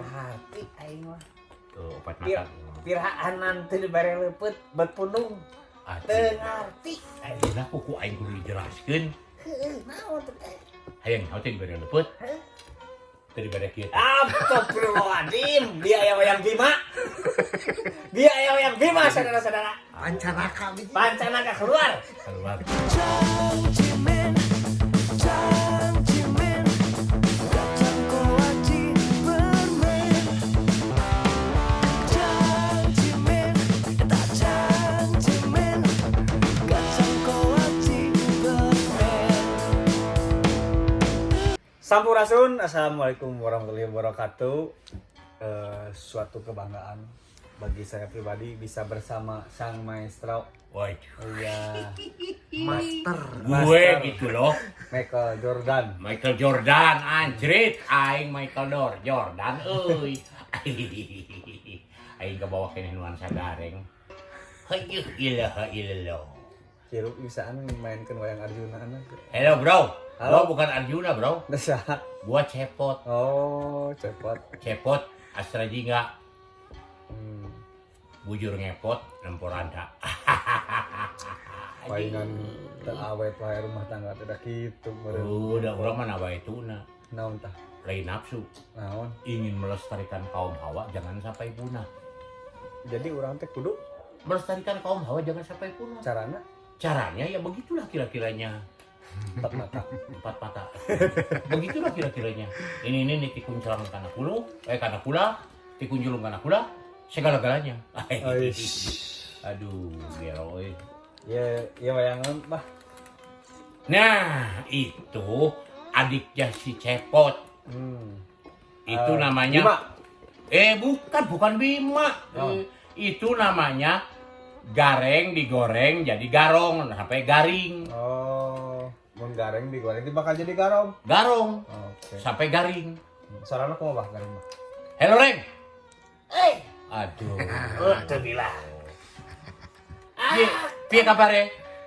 Kaharti aing mah. Tuh, opat mata. Piraanan teu dibere leupeut bet pundung. Teu ngarti. Ayeuna kuku aing kudu dijelaskeun. Heueuh, naon teh teh? Hayang nyaho teh dibere leupeut. Teu dibere kieu. Astagfirullahaladzim, dia aya wayang Bima. Dia aya wayang Bima, saudara-saudara. Pancanaka biji. Pancanaka keluar. Keluar. Cangcimen, cangcimen, kacang kuaci permen. Cangcimen, eta cangcimen, kacang kuaci permen. Sampurasun, assalamualaikum warahmatullahi wabarakatuh. Suatu kebanggaan bagi saya pribadi bisa bersama sang maestro, Waduh. iya, Master. Gue Master. gitu loh. Michael Jordan. Michael Jordan anjrit aing Michael Dor Jordan euy. Aing kebawa keneh nuansa gareng. Hayyuh ilaha illallah. Ciru bisaan mainkan wayang Arjuna anak. Hello, bro. Halo. Gua bukan Arjuna, bro. Desa. Gua Cepot. Oh, Cepot. Cepot Astra Jingga. Bujur ngepot nemporanda. Palingan teu awet wae rumah tangga tidak gitu meureun. Udah urang mah wae tuna. Naon tah? Lain nafsu. Naon? Ingin melestarikan kaum hawa jangan sampai punah. Jadi urang teh kudu Melestarikan kaum hawa jangan sampai punah. Carana? Caranya ya begitulah kira-kiranya. Empat mata. Empat mata. Begitulah kira-kiranya. Ini nih tikun celang kana kulu, eh kana kula, tikun julung kana kula, segala-galanya. Aish. Aduh, gelo euy. Ya, ya wayangan bah. Nah, itu adiknya si Cepot. Itu namanya Bima. Eh, bukan, bukan Bima. Oh. Itu namanya gareng digoreng jadi garong sampai garing. Oh, mun gareng digoreng itu bakal jadi garong. Garong Oke. sampai garing. Sarana kumaha bah gareng mah? Hello, Reng. Eh, Aduh. udah bilang. Piye, piye kabare?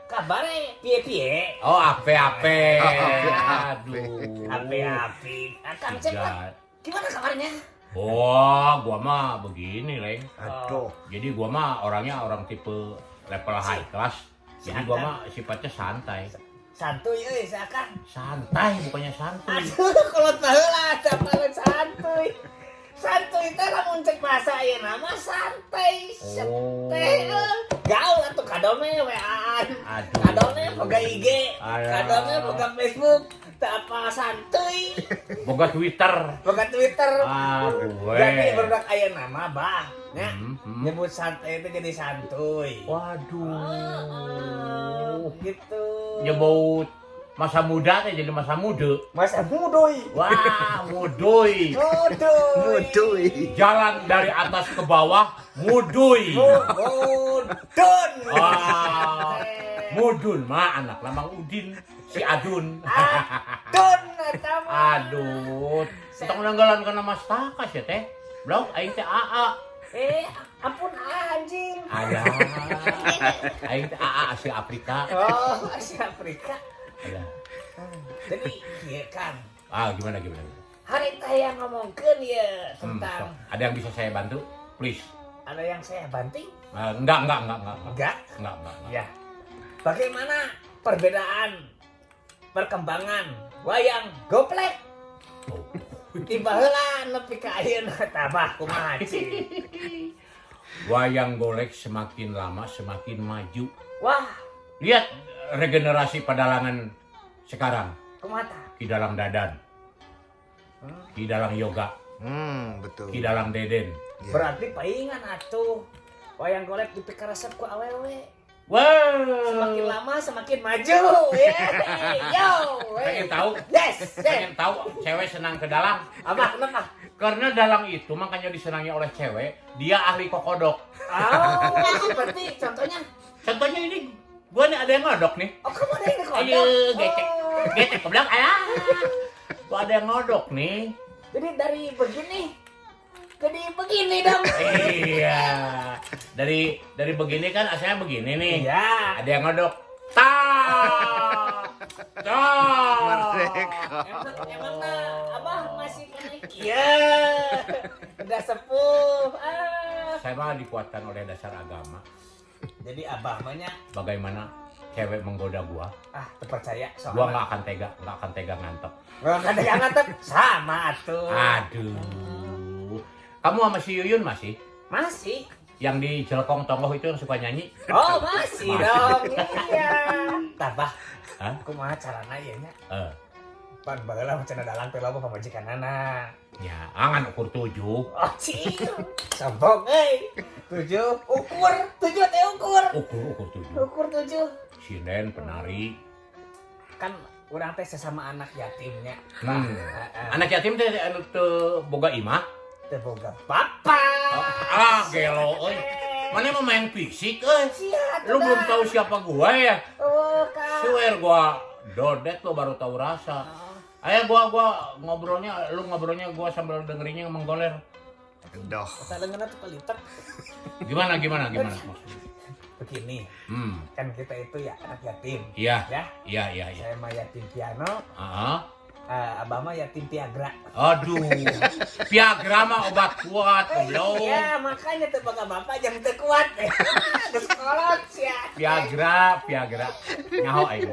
Kabare piye-piye? Oh, ape-ape. Aduh. Api-api. Akang Cepot, Tiga. gimana kabarnya? Wah, gua mah begini, Reng. Aduh. Jadi gua mah orangnya orang tipe level high class. Jadi gua mah sifatnya santai. Santuy euy si Akang. Santai, bukannya santuy. Aduh, kalau baheula capek santuy. Santuy teh lamun cek bahasa ayeuna mah santai. Oh. Teh gaul atuh kadome WA-an. Aduh. Kadome boga IG, Alah. kadome boga Facebook, teu apa santuy, Boga Twitter. Boga Twitter. Ah, gue. Jadi barudak ayeuna mah bah, nya nyebut santai itu jadi santuy. Waduh. Ah, gitu. Nyebut masa muda teh jadi masa muda. Masa mudoy. Wah, mudoy. Mudoy. Mudoy. Jalan dari atas ke bawah, muduy. Mudun. Wah. Mudun mah anak Lamang Udin, si Adun. Adun eta mah. Aduh, tong nanggalan kana Mas Takas ya teh. Blok aing teh AA. Eh, ampun anjing. Alah. Aing teh AA asli Afrika. Oh, asli Afrika. Alah. Jadi, iya kan. Ah, gimana gimana? Hari teh yang ngomongkeun ya tentang Sok. Ada yang bisa saya bantu? Please. Ada yang saya banting? Ah, enggak, enggak, enggak, enggak, enggak. Enggak. Enggak, enggak, enggak. Ya. Bagaimana perbedaan perkembangan wayang goplek Oh. Ti baheula nepi ka ayeuna tabah kumaha cing? Wayang golek semakin lama semakin maju. Wah, Lihat regenerasi pedalangan sekarang. Kumaha tah? Ki Dalang Dadan. Ki Dalang Yoga, Betul. Ki Dalang Deden. Ya. Berarti paingan atuh. Wayang golek dipikaresep ku awewe. Wah. Semakin lama semakin maju. Yeay, yo. Pengen tahu? Yes. Pengen tahu cewek senang ke dalang? Apa kenapa? Karena dalang itu makanya disenangi oleh cewek, dia ahli kokodok. Oh, seperti contohnya. Contohnya ini, gua nih ada yang ngodok nih. Oh, kamu ada yang ngodok. Ayo, gecek. Oh. Gecek ke belakang, alah. Gua ada yang ngodok nih. Jadi dari begini jadi begini dong. Iya. Dari begini kan asalnya begini nih. Iya. Ada yang ngodok. Ta. Ta. Merdeka. Emang emang nah, abah masih kena. Iya. Udah sepuh. Ah. Saya mah dikuatkan oleh dasar agama. Jadi abah mah nya Bagaimana cewek menggoda gua, ah terpercaya gua soalnya. nggak akan tega ngantep. Nggak akan tega ngantep sama tuh. Aduh. Kamu sama si Yuyun masih? Masih. Yang di Jelekong Tonggoh itu yang suka nyanyi? Oh, masih Masih. dong. Iya. Tabah. Hah? Kumaha carana ieu nya? Eh, Pan baheula mah cenah dalang teh loba pamajikanana. ya, angan ukur 7. Oh, cil. Sombong euy. 7 ukur, 7 teh ukur. Ukur ukur 7. Ukur 7. Sinden penari. Kan urang teh sesama anak yatimnya. Hmm. Heeh. Anak yatim teh anu teu boga imah. Teu boga bapak. Oh, ah, gelo euy. Mana mau main fisik euy? Sia, Lu belum tahu siapa gua ya? Oh, Kak. Swear gua dodet lo baru tahu rasa. Ayo gua ngobrolnya, lu ngobrolnya gua sambil dengerinnya menggoler. Doh. Kata lenganna tuh pelitek. Gimana gimana gimana maksudnya? Begini, kan kita itu ya anak yatim. Iya. Ya, Iya iya iya. saya mah yatim piano, Ah. abah mah yatim piagra. Aduh. Piagra mah obat kuat, goblok. Iya, makanya tuh bapak bapak jangan teu kuat. Geus kolot sia. Piagra, Piagra. Nyaho aing.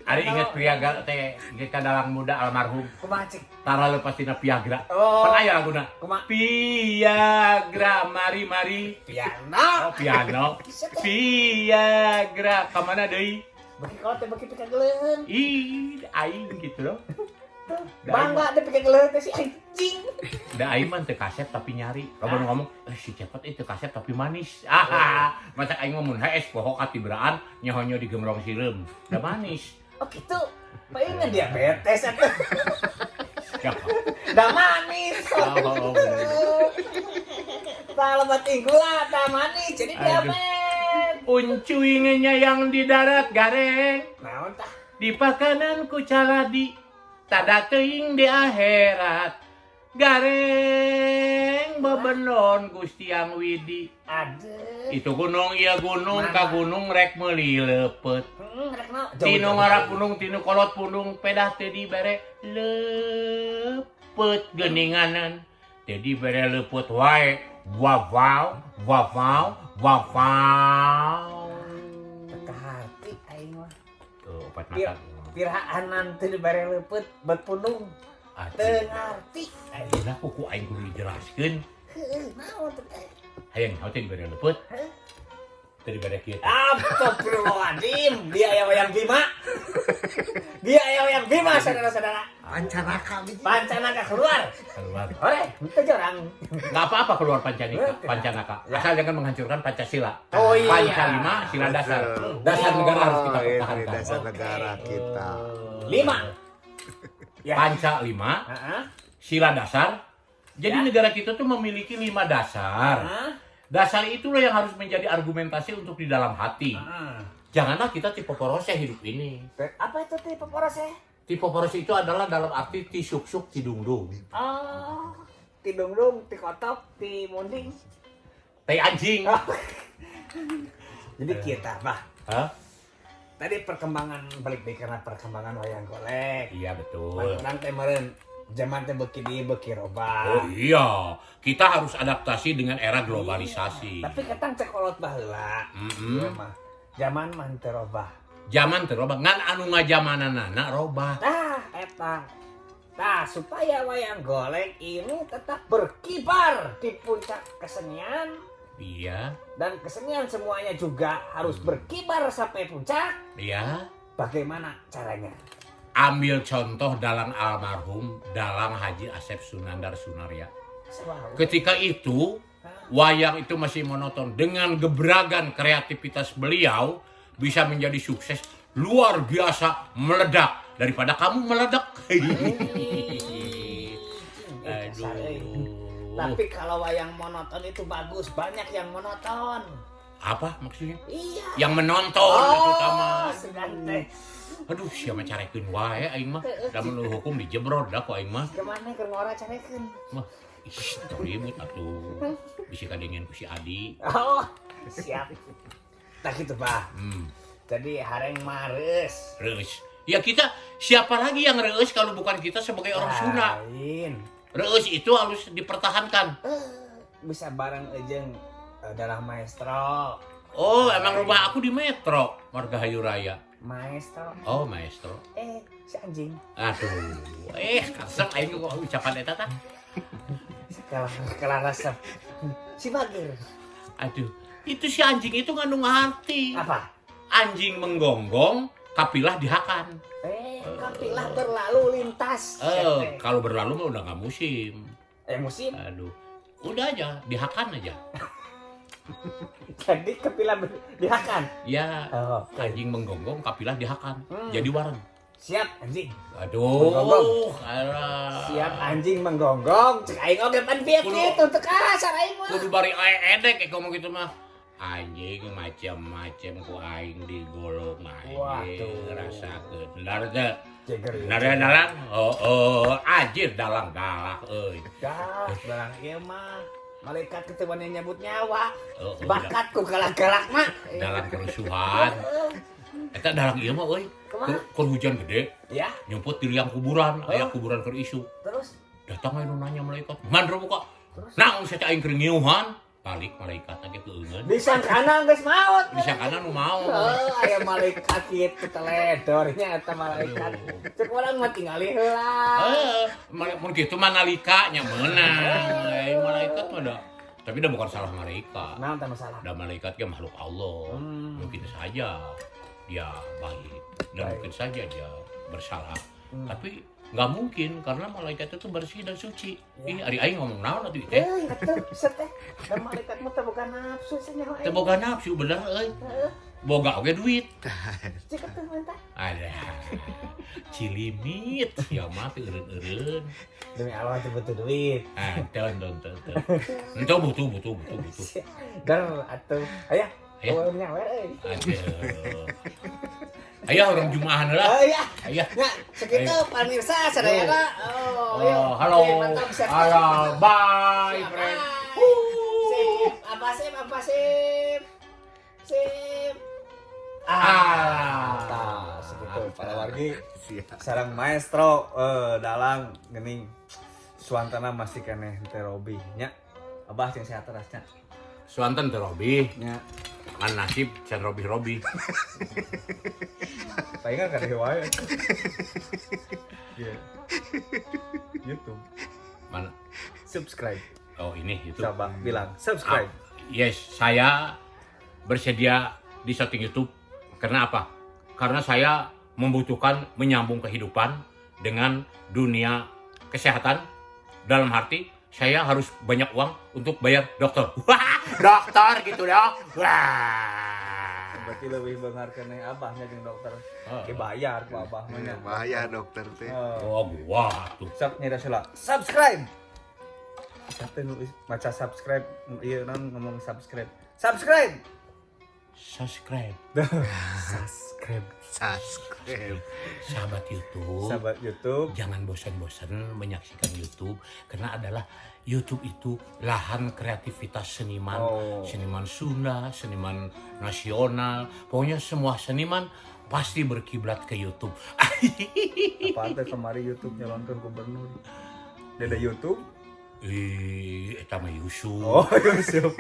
Ari inget Piagra teh geus ka dalang muda almarhum. Kumaha cik? Tara lepas tina Piagra. Oh. Pan aya laguna. Kumaha? Piagra mari mari. Piano. Oh, piano. Piagra ka mana deui? Beki kolot teh beki pikageleuheun. Ih, aing gitu loh. Bangga teh pikageleuheun teh si anjing. Da aing mah teu kasep tapi nyari. Loba nu ngomong, "Eh si Cepot itu kasep tapi manis." Ah, masa aing ngomong hees poho katibraan nyohonyo di gemrong sireum. Da manis. Oh gitu. Palingan diabetes atuh. Siapa? Da manis. Oh, oh, bener. Tah lebat gula, tah manis jadi Aduh. diabetes. Uncuingnya yang di darat gareng, Naon tah? di pakanan ku caladi, tada teuing di akhirat. Gareng bebenon Gusti Yang Widi. Aduh. Itu gunung iya gunung ka gunung rek meuli leupeut. Rek naon? Tinu ngarap punung tinu kolot punung pedah teu dibere leupeut geuninganan. Teu dibere leupeut wae. Wow wow wow wow wow wow. Teu harti aing mah. Tuh opat mata. Piraanan teu dibere leupeut bet pundung. Teu ngarti. Aing. Lah kuku aing kudu dijelaskeun. Heueuh, naon teh teh? Hayang nyaho teh dibere leupeut. Teu dibere kieu. Astagfirullahaladzim, dia aya wayang Bima. Dia aya wayang Bima, saudara-saudara. Pancanaka biji. Pancanaka keluar. Keluar. Ore, itu jorang. Nggak apa-apa keluar Pancanika, Betul. Pancanaka. Ya. Asal jangan menghancurkan Pancasila. Oh iya. Panca lima, sila dasar. Betul. Dasar negara harus kita Oh, ini pertahankan. dasar Oke. negara kita. 5. Ya. Panca lima, Heeh. sila dasar. Jadi Ya. negara kita tuh memiliki 5 dasar. Heeh. Dasar itulah yang harus menjadi argumentasi untuk di dalam hati. Heeh. Janganlah kita tipe porose hidup ini. Apa itu tipe porose? Tipe porose itu adalah dalam arti ti suk-suk ti dung-dung. Oh, ti dungdung, ti kotok, ti munding. Tai anjing. Oh. Jadi kita, bah. Hah? Tadi perkembangan balik deui karena perkembangan wayang golek. Iya betul. Urang teh meureun zaman teh beuki dieu beuki robah. Oh iya, kita harus adaptasi dengan era globalisasi. Tapi ketang cek kolot baheula. Mm-mm. Ieu mah zaman mah teu robah. Zaman teu robah, ngan anu ngajamananana robah. Tah eta. Tah supaya wayang golek ini tetap berkibar di puncak kesenian Iya, dan kesenian semuanya juga harus berkibar sampai puncak. iya. Bagaimana caranya? Ambil contoh dalang almarhum Dalang Haji Asep Sunandar Sunarya. Wow. Ketika itu wayang itu masih monoton dengan gebragan kreativitas beliau bisa menjadi sukses luar biasa meledak daripada kamu meledak. Kasar, euy. Aduh. Tapi kalau wayang monoton itu bagus, banyak yang monoton. Apa maksudnya? Iya. Yang menonton terutama. Oh, sugan teh. Aduh, siapa carekeun wae aing mah. Da mun hukum dijebrot dah ku aing mah. Kemana keur ngora carekeun? Mah, ih, tong ribut atuh. Bisi kadengin ku si Adi. Oh, siap. Tah gitu, Bah. Jadi hareng mares. Reus. Ya kita siapa lagi yang reus kalau bukan kita sebagai orang Sunda? Lain. Reus itu harus dipertahankan. Bisa bareng jeung adalah maestro. Oh, emang rumah aku di Metro, Margahayu Raya. Maestro. Oh, maestro. Eh, si anjing. Aduh, kasep aing kok ucapan eta tah. Kalah kalah resep. Si Bagir. Aduh, itu si anjing itu ngandung arti. Apa? Anjing menggonggong, kapilah dihakan. Kapilah berlalu lintas. Kalau berlalu mah udah nggak musim. Musim. Aduh, udah aja, dihakan aja. Jadi kapilah dihakan. Ya, Oh, oke. anjing menggonggong, kapilah dihakan. Jadi wareng. Siap anjing. Aduh, Menggonggong. alah. Siap anjing menggonggong. Cek aing oge pan bieu kitu teu kasar aing mah. Kudu bari edek kayak ngomong gitu mah. Anjing macam-macam ku aing digolong anjing Waduh. rasakeun. Benar teu? Jeger. Benar ya dalang? Oh, anjir dalang galak euy. Dah, barang ieu mah. Malaikat ketemuan yang nyabut nyawa. Oh, Bakat ku galak-galak mah. Dalam kerusuhan. Eta dalang ieu mah euy. Kumaha? Keur hujan gede, Ya, nyumput di liang kuburan, aya Oh. kuburan keur isu. terus Datang aya nu nanya malaikat, "Man buka?" Terus? Naon sia teh aing keur ngiuhan? Balik malaikat ge keungeun. Disangkana geus maot. Disangkana nu maot. Oh, aya malaikat kitu teledornya eta malaikat. Aduh. Cek urang mah tingali heula. Mun kitu mah nalika nya meunang. Malaikat mah da. Tapi dah bukan salah malaikat. Naon teh masalah? Da malaikat ge makhluk Allah. Mungkin saja dia baik dan Baik. mungkin saja dia bersalah. Tapi nggak mungkin karena malaikat itu bersih dan suci. Ya. Ih, ari aing ngomong naon atuh teh? Atuh, set teh. Da malaikat mah teu boga nafsu cenah Teu boga nafsu bener euy. Heeh. Boga oge duit. Cek atuh mantap. Ada cilimit ya mah teu eureun-eureun. Demi Allah teu butuh duit. Ah, teu teu teu teu. Enteu butuh butuh butuh butuh. Ger atuh. Aya. Aya. Eueuh nyawer euy. Aduh. Ayah orang Jumahan lah. Oh iya. Ayah. Ya, segitu pemirsa sadayana. Oh, ayo. Oh, halo. Oke, mantap, siap. Halo, bye, Siap, friend. bye. Sip, apa sip, apa sip. Sip. Ah. Tah, segitu para wargi. Siap. Sarang maestro dalang gening suantana masih keneh teh Robi nya. Abah sing sehat teras nya. Suanten teh Robi, Nya. ngan nasib can Robi-Robi. Palingan kan wae. Iya. YouTube Mana? subscribe. Oh, ini itu. Coba bilang subscribe. Yes, saya bersedia di setting YouTube. Karena apa? Karena saya membutuhkan menyambung kehidupan dengan dunia kesehatan. Dalam arti, saya harus banyak uang untuk bayar dokter. Wah, dokter gitu dong. Wah. Berarti lebih beunghar keneh abah nya jeung dokter. Oh. Dibayar ku abah mah nya. Bahaya dokter teh. Eh, Oh, gua tuh. Sok nyira heula. Subscribe. Tapi nulis maca subscribe, iya non ngomong subscribe. Subscribe. Subscribe. Subscribe. Subscribe. Sahabat YouTube. Sahabat YouTube. Jangan bosan-bosan menyaksikan YouTube karena adalah YouTube itu lahan kreativitas seniman, Oh. seniman Sunda, seniman nasional, pokoknya semua seniman pasti berkiblat ke YouTube. Apa teh kemari YouTube nyalonkeun gubernur. Deda YouTube. Ih, eta mah Yusuf. Oh, Yusuf.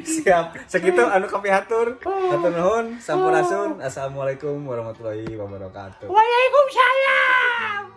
Siap. Segitu anu kapihatur. Hatur nuhun, sampurasun. Assalamualaikum warahmatullahi wabarakatuh. Waalaikumsalam.